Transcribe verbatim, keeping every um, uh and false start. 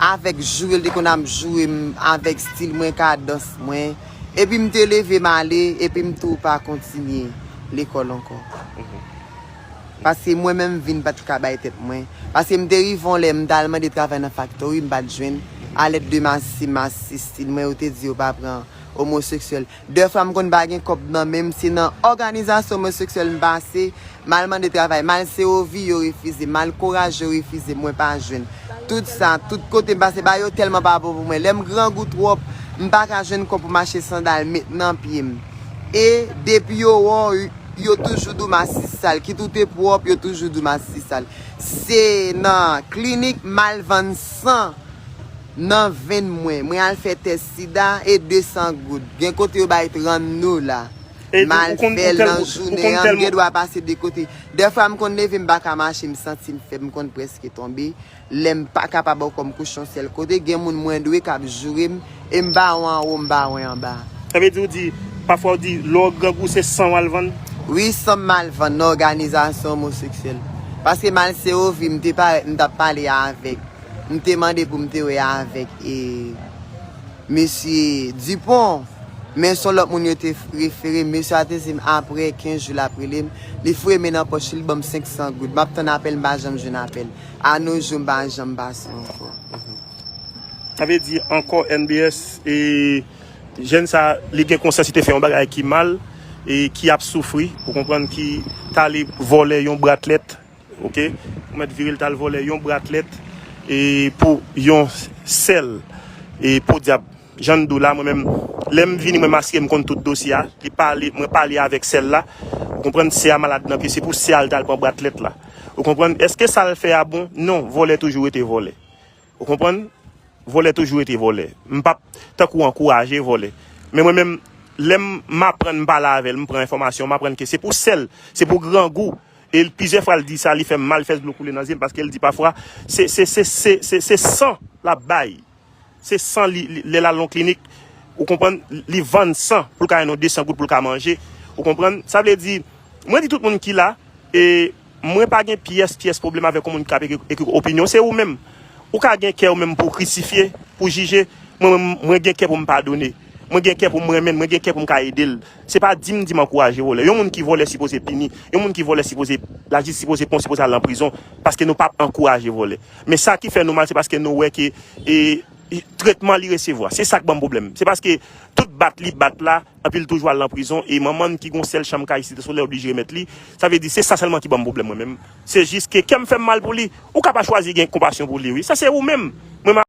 avèk joure l te konn ap joure m, avèk stil mwen, kadans mwen. Epi m te leve m ale, epi m tou pa kontinye lekòl ankò. Paske mwen menm vi m pa t ka bay tèt mwen. Paske m te rive yon lè, m t al mande travay nan faktori, m pa t jwenn. Alèt de masi, masi stil mwen, yo te di yo pa pran omoseksyèl. Dèfwa m konn pa gen kòb nan men m, se nan òganizasyon omoseksyèl m pase, m al mande travay, m al Sewovi, yo refize, m al Kouraj, yo refize, mwen pa jwenn. Tout sa, tout kote m pase, bagay yo tèlman pa bon pou mwen. Lè m grangou twòp, m pa ka jwenn kòb pou m achte sandal met nan pye m. E depi yo wè w, yo toujou di w masi sal, kit ou te pwòp, yo toujou di w masi sal. Se nan klinik m al vann san nan venn mwen. Mwen al fè tès sida e de san goud. Gen kote yo bay trant dola. M al fè l nan jounen an, m gen dwa pase de kote. Dèfwa m konn leve, m pa ka mache, m santi m fèb, m konn prèske tonbe. Lè m pa kapab ankò, m kouche yon sèl kote. Gen moun mwen dwe k ap joure m, e m pa wè anwo, m pa wè anba. Sa vle di ou di, pafwa ou di, lè w grangou se san w al vann? Wi, san m al vann nan òganizasyon omoseksyèl. Paske m al Sewovi, m te parèt, m t ap pale avèk, m te mande pou m te wè avèk e, mesye Dupont, men se yon lòt moun yo te refere m. Mesye a te di m apre kenz jou l ap rele m, li foure men nan pòch li, li ban m senk san goud. M ap tann apèl, m pa janm jwenn apèl. Anojou, m pa janm pase ankò. Sa vle di ankò N B S, e, jèn sa, li gen konsyans, li te fè yon bagay ki mal, e ki ap soufri, ou konprann, ki t ale vòlè yon bratlèt, oke? Ou mèt vire l t al vòlè yon bratlèt, e pou yon sèl, e podyab, jan n di w la, mwen menm, lè m vini, mwen m asire m konn tout dosye a, li pale, mwen pale avèk sè l la, ou konprann, sè a malad nan pye, se pou sè a l t al pran bratlèt la. Ou konprann? Èske sa l fè a bon? Non, vòlè toujou rete vòlè. Ou konprann? Vòlè toujou rete vòlè. M p ap tankou ankouraje vòlè. Men mwen menm, lè m, m aprann m pale avè l, m pran enfòmasyon, m aprann ke se pou sè l, se pou grangou. E l, plizyè fwa l di sa, li fè m mal, li fè dlo koule nan zye m, paske l di pafwa, se, se, se, se, se, se san l ap bay. Se san li, li, lè l al nan klinik, ou konprann, li vann san pou l ka jwenn yon de san goud pou l ka manje. Ou konprann? Sa vle di, mwen di tout moun ki la, e mwen pa gen pyès, pyès pwoblèm avèk yon moun ki ap ekri, ekri opinyon. Se ou menm. Ou ka gen kè ou menm pou w krisifye, pou w jije. Mwen, mwen, mwen gen kè pou m padone. Mwen gen kè pou m renmen l, mwen gen kè pou m ka ede l. Se pa di m, di m ankouraje vòlè. Yon moun ki vòlè sipoze pini. Yon moun ki vòlè sipoze, lajistis sipoze pran, sipoze al nan prizon. Paske nou p ap ankouraje vòlè. Men sa ki fè nou mal, se paske nou wè ke, e, tretman li resevwa. Se sa k ban m pwoblèm. Se paske tout bat li bat la, anpi l toujou al nan prizon, e manman n ki gon sèl chanm kay Site Solèy oblije remèt li. Sa vle di, se sa sèlman ki ban m pwoblèm mwen menm. Se jis ke kè m fè m mal pou li. Ou ka pa chwazi gen konpasyon pou li, wi. Sa se ou menm. Mwen, m